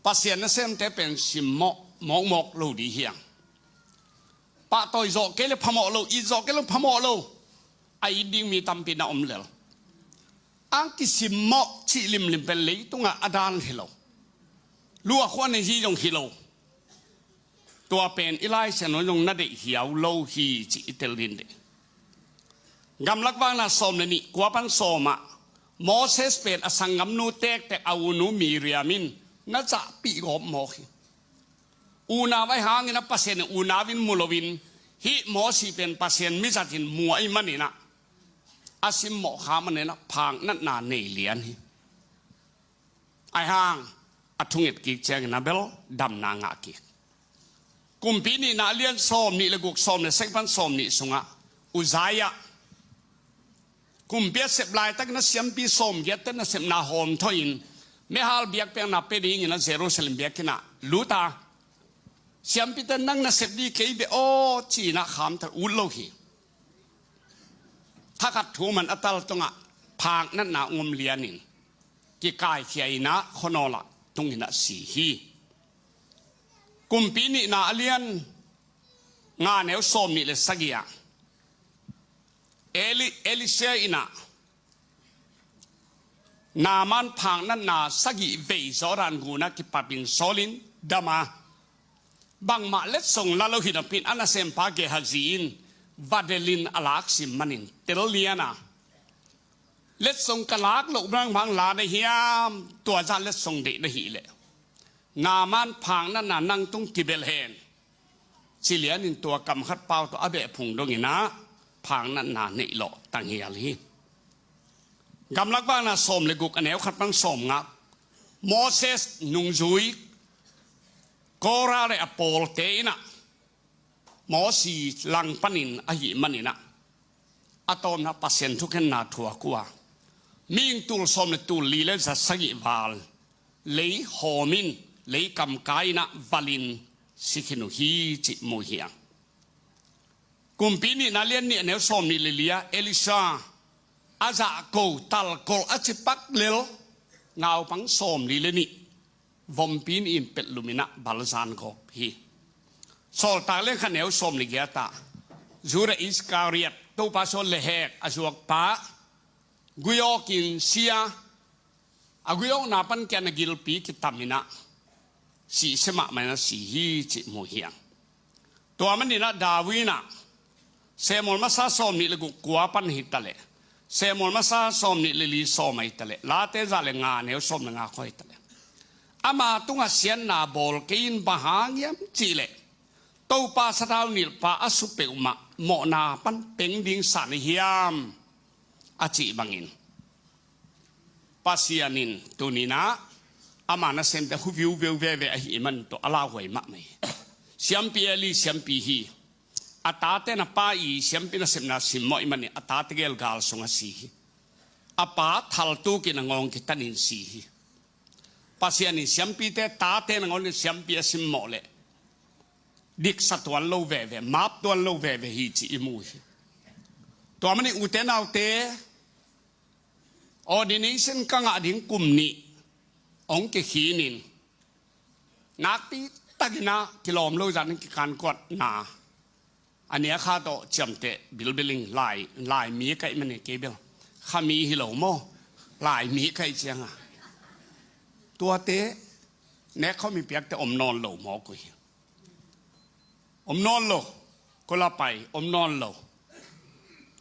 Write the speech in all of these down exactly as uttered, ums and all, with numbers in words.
Pasian nasemte pen simmawh mawkmawk lo ding hi hang. Pahtawi zawh kei le phamawh lo, it zawh kei le phamawh lo. A it ding mi tampi na om lel. A kisimmawh cih limlim pen leitungah a dan hi lo. Luah khuan hi zong hi lo. Tua pen i Lai Siangtho zong na deih hiau lo hi cih i tel ding deih. Gamlak Vakna sawm le nih, kua pan sawm ah, Moses pen a sanggamnu tektek a unu Miriam in na zahpih gawp mawk hi. Unau ahih hangin a Pasian in unau in mu loin, hih Moses pen Pasian mizat in mu ahih manin ah, a simmawh kha manin ah phaknatna nei lian hi. Ahih hang a thunget kik ciangin a bel damna ngah kik. Kumpi nihna a lian sawm nih le guk, sawm le sagih pan sawm nih sungah Uzziah, kumpi a sep laitakin a siampi sawmgiat te nasepna hawm thawi in, mehal biakpiakna pia dingin a Jerusalem biakinn ah lut a, siampite, nang nasep ding kei ve aw, ci-in a khamthak ut lo hi. Thakhat thu man a tal tungah phaknatna ong om lianin kikaikhia in a khuanawl ah tungin a si hi. Kumpi nihna a lian nga, neu sawm nih le sagih ah, Eli-, Elisha in a Naaman phaknatna sagih vei Jordan gun ah kipapin sawlin dam a, bangmah letsong la lo hi napi in a nasempa Gehazi in vadelin a laksim manin tel lian a, letsong ka lak loh bang bang la na hiam, tua zah letsong deih na hih leh Naaman phaknatna nang tung kibel hen, ci lianin tua kam khat pau tawh a beh phung dongin a phaknatna neih lawh tanghial hi. Gamlak Vakna sawm le guk, a neu khat pan sawmnga, Moses nungzui Korah le a pawlte in a Moses langpanin ahih manin a, a tawpna Pasian thukhenna thuak uh a, mihing tul sawm le tul li le za sagih val lei hawmin, lei kamkai in a valin si khin uh hi cih mu hi hang. Kumpi nihna lian nih, a neu sawm nih le li ah, Elisha a zahko talkolh a cipak lel naupang sawm li le nih vompi nih in petlum in a balzan gawp hi. Sawltak lian khat, neu sawm le giat ah, Judah Iskariot, Topa sawltak lehhek a zuakpa, guiawkin si a, a guiawkna pan kian a gilpi kitam in a, sihsia mahmah in a si hi cih mu hi hang. Tua manin a David in a, Samuel masa sawm nih le guk, kua pan hi ta leh, Samuel masa sawm nih le li, sawm ahi ta leh, Late za le nga, neu sawm le nga khawng ahi ta leh, ama tungah siatna bawl kei in, bang hang hiam cih leh Topa sathau nilhpa a su peuhmah mawhna pan peng ding sa na hiam, a cih bangin, Pasian in tuni in a ama nasemte hu viuveu veve ahih man tawh a lauhuai mahmah hi. Siampi Eli siampi hi. A tate in a pa i siampi nasepna simmawh ahih manin a tate gel gal sungah si hi. A pa thaltukin a ngawng kitanin si hi. Pasian in siampite tate nangawn in siampi a simmawh leh diksa tuan lo veve, map tuan lo veve hi cih i mu hi. Tua manin ute naute, ordination ka ngah ding kum nih hong kikhinin, nakpi takin a kilawm lo zah in kikankuatna, a nia kha tawh ciamteh bilbiling, lai, lai mi ka hih manin kei bel kha mi hi lo maw, lai mi ka hih ciang a, tuate nek khawm i piakte om nawn lo mawk uh hi. Om nawn lo. Kua la pai, om nawn lo.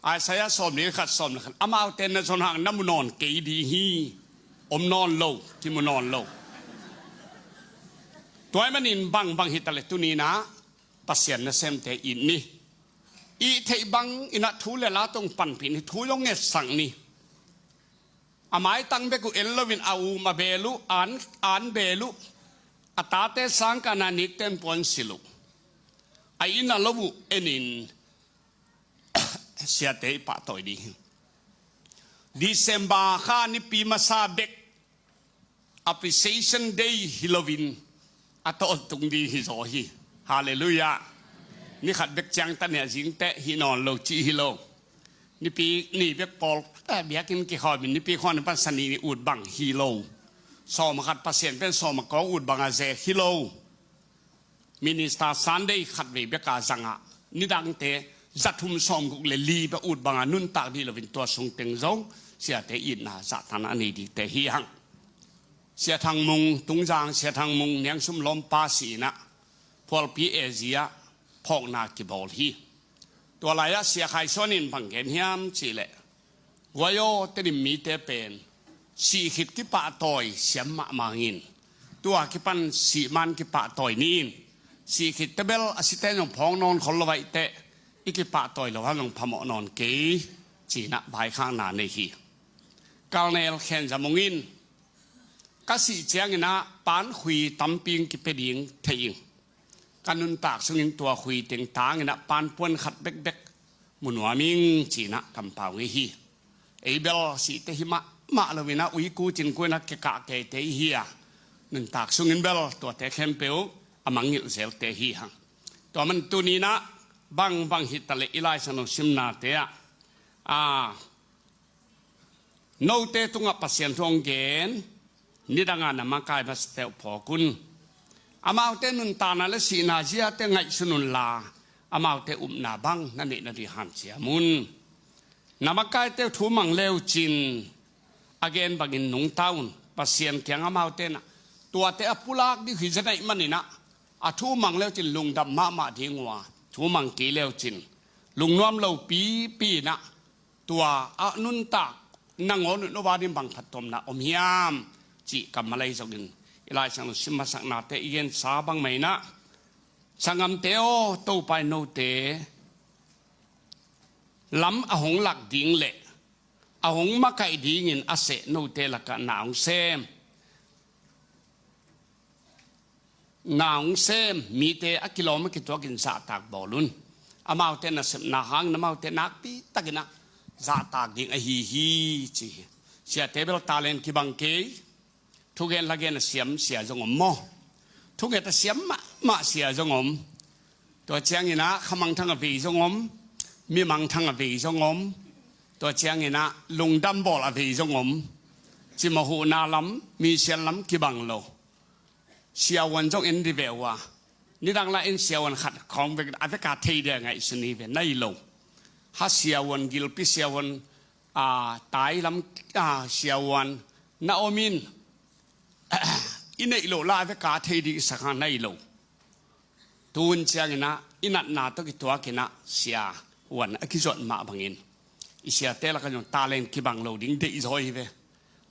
Isaiah sawm nih le khat, sawm le khat, amaute na zon hang na mu nawn kei ding hi. Om nawn lo, kimu nawn lo. Tua ahih manin bangbang hi ta leh tuni in a Pasian nasemte it ni. It theih bangin a thu le la tawh panpih ni, thu zong ngetsak ni. A maitang bek uh en loin a um a bel uh, an, an bel uh, a tate sangkahna nikten puansilh uh, a inn a lo uh enin, siate i pahtawi ding hi. December kha nipi masa bek Appreciation Day hi loin a tawntung ding hi zaw hi. Halleluiah. Ni khat bek ciangtan hi a, zingteh hih nawn lo cih hi lo. Nipi ni bek pawl, eh, biakinn kikhawmin nipi khuan pan sani ni ut bang hi lo. Sawm a khat Pasian pen sawm a kawng ut banga ze hi lo. Minister Sunday khatvei beka zanga nidangte za thum sawmguk le li bek ut banga nuntak dih loin tua sung teng zong siate itna zahtakna a nei dingte hi hang. Sia Thang Mung, Tungzang Sia Thang Mung, Niang Sum Lawmpa sihna phualpi A Z ah phawkna kibawl hi. Tua lai-ah Sia Khai Suan in bang gen hiam cihleh, guai aw, Tedim mite pen sih khit kipahtawi siam mahmah in, tua kipan sih man kipahtawi ni in, sih khit tebel a site zong phawng nawn khol lo aih teh i kipahtawi lo hang zong phamawh nawn kei, cinah vaikhakna nei hi. Kalnel Khen Za Mung in, ka sih cianginah pankhui tampi in kipia ding thei ing. Ka nuntak sungin tua khui teng tanginah panpuan khat bekbek mu nuam ing, cinah kampau ngei hi. Ei bel sihte hi mahmah loinah uiku cinku inah kikah keite i hi a, nuntak sungin bel tuate khempeuh a mangngilh zelte hi hang. Tua man tuninah bangbang hitaleh i Lai Siangtho simnate ah, a, note tungah Pasian thu hong gen, nidanga na makai masate uh phawk un. Amaute nuntakna le sihna ziate ngaihsun unla, amaute upna bang na neih nading hanciam un. Na makaite uh thu mang leucin, a gen bangin nungta un. Pasian kiang amaute nah, tuate a pulak ding hi zia naih maninah, a thu mang leucin lungdam mahmah ding uh a, thu mang kei leucin lungnuam lo pipi inah, tua a nuntak nangawn un a va ding bang phattuamna om hiam, cih kammal ahi zongin i Lai Siangtho sim masaknate i gensa bangmah inah, sanggamte aw, Topa in note lam a hong lak ding le a hong makaih dingin a seh note lakah na hong sem. Na hong sem mite a kilawm a kituakin zahtak bawl un. Amaute nasepna hangin amaute nakpitakinah zahtak ding ahi hi, ci hi. Siate bel talent kibang kei. Thugen lagen a siam sia zong om maw? Thunget a siam mahmah sia zong om. Tua cianginah khamangthang a vei zong om. Mimangthang a vei zong om. Tua cianginah lungdam bawl a vei zong om. Cimawh huhna lam, misial lam kibang lo. Siavuan zong en dih ve uh a, nidang lai-in siavuan khat khawng vek a veka thei dia ngaihsun hi ve, na hi lo. Ha siavuan, gilpi siavuan, a, tai lam, a, siavuan na om in, i neih loh la a veka thei ding i sak hang na hi lo. Tuhun cianginah i natna tawh kituakinah siavuan a kizuat mah bangin i siate lakah zong talent kibang lo ding deihzaw hi ve.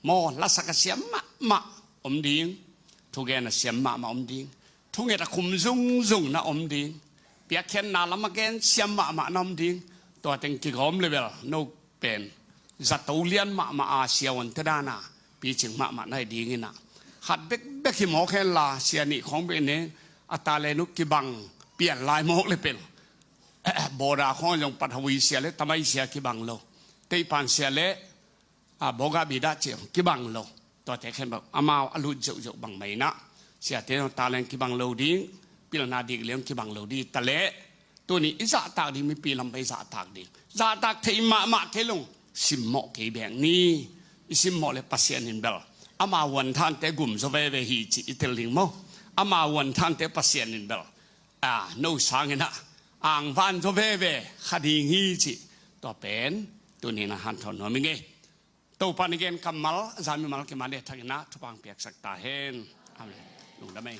Maw, lasak a siam mahmah om ding, thugen a siam mahmah om ding, thunget a khum zungzung na om ding, piakkhiatna lam a gen siam mahmah na om ding. Tua teng kigawm le bel no pen zato lian mahmah a siavuante dana picing mahmah na hi dinginah, khat bekbek hi mawk henla sia nih khawng bek ne, a talent uh kibang pian lai mawk le pel. Bawda khawng zong Pathawi sia le Tamai sia kibang lo, Teipan sia le, a, Bawga Bida cia kibang lo. Tuate khempeuh amau a lut zeuhzeuh bangmah inah, siate zong talent kibang lo ding, pilna dik liang kibang lo ding taleh, tuni i zahtak ding mipi lam pai zahtak ding. Zahtak thei mahmah kei lung simmawh kei bek ni. I simmawh le Pasian in bel ama vuanthante gum zaw veve hi cih i tel ding maw? Ama vuanthante Pasian in bel, a, no sanginah angvan zaw veve kha ding hi cih tua pen tuninah hanthawn nuam i ngei. Topa na gen kammal a za mimal kimah le thakinah thupha piaksak ta hen. Amen. Lungdam ei.